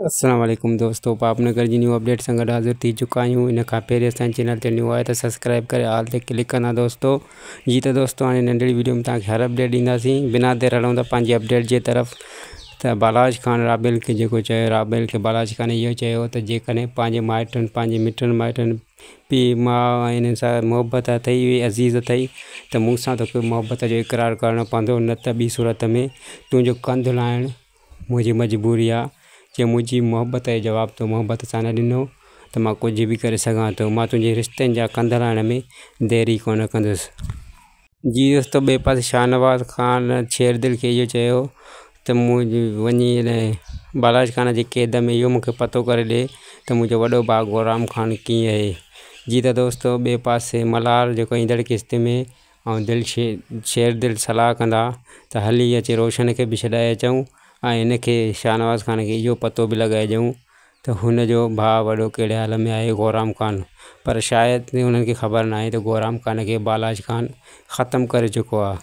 السلام عليڪم دوستو پاپ نگر جي نيو اپڊيٽ سان گڏ حاضر ٿي چڪا آهيون ان کان پهرين اسان جي چينل تي نيو آهي ته سبسڪرائب ڪري آل تي ڪلڪ ڪندا دوستو جي ته دوستو هاڻي ننڍڙي ويڊيو ۾ توهان کي هر اپڊيٽ ڏينداسين بنا دير هلون ٿا پنهنجي اپڊيٽ جي طرف ته بالاچ خان رابيل کي جيڪو چيو رابيل کي بالاچ خان اهو چيو ته جيڪڏهن پنهنجي مائٽن پنهنجي مٽن مائٽن پيء ماء ۽ انهن سان محبت اٿئي عزيز اٿئي ته مون سان توکي محبت جو اقرار ڪرڻو پوندو نه ته ٻي صورت ۾ تنهنجو ڪنڌ لاهڻ منهنجي مجبوري آ جي منهنجي محبت جو جواب تو محبت سان نه ڏنو ته مان ڪجهه به ڪري سگهان ٿو مان تنهنجي رشتن جا ڪنڌ لاهڻ ۾ دير ئي ڪونه ڪندس. جي دوستو ٻئي پاسي شاهنواز خان شيردل کي اهو چيو ته مون وڃي هن بالاچ خان جي قيد ۾ اهو مونکي پتو ڪري ڏي ته منهنجو وڏو ڀاء گهرام خان ڪيئن آهي جي ته دوستو ٻئي پاسي ملهار جيڪو ايندڙ قسط ۾ ۽ دل شير دل صلاح ڪندا ته هلي اچي روشن کي به ڇڏائي اچون ۽ هن کي شاهنواز خان کي اهو پتو به لڳائي ڏيون ته هن جو ڀاء وڏو ڪهڙي حال ۾ آهي گورام خان پر شايد انهن کي خبر ناهي ته گورام خان کي بالاچ خان ختم ڪري چڪو آهي.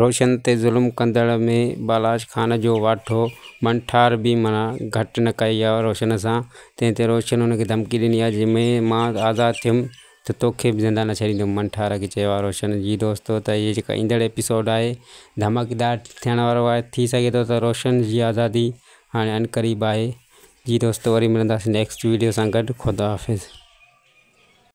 روشن تي ظلم ڪندڙ ۾ بالاچ خان جو واٺو منٺار به معنيٰ گهٽ نه ڪئي آهي روشن سان تنهن تي روشن هن کي ڌمڪي ڏني آهي جي مان آزاد ٿيم ته توکي به زنده نه ڇڏيندم منٺار کي چيو آهي روشن جي دوستو ته هي جيڪا ايندڙ ايپيسوڊ آهي ڌماڪيدار ٿيڻ وارو آهي ٿي سگهي ٿو ته روشن جي آزادي هاڻي عنقريب آهي جي دوستو وري ملنداسين نيڪسٽ ويڊيو سان گڏ خدا حافظ.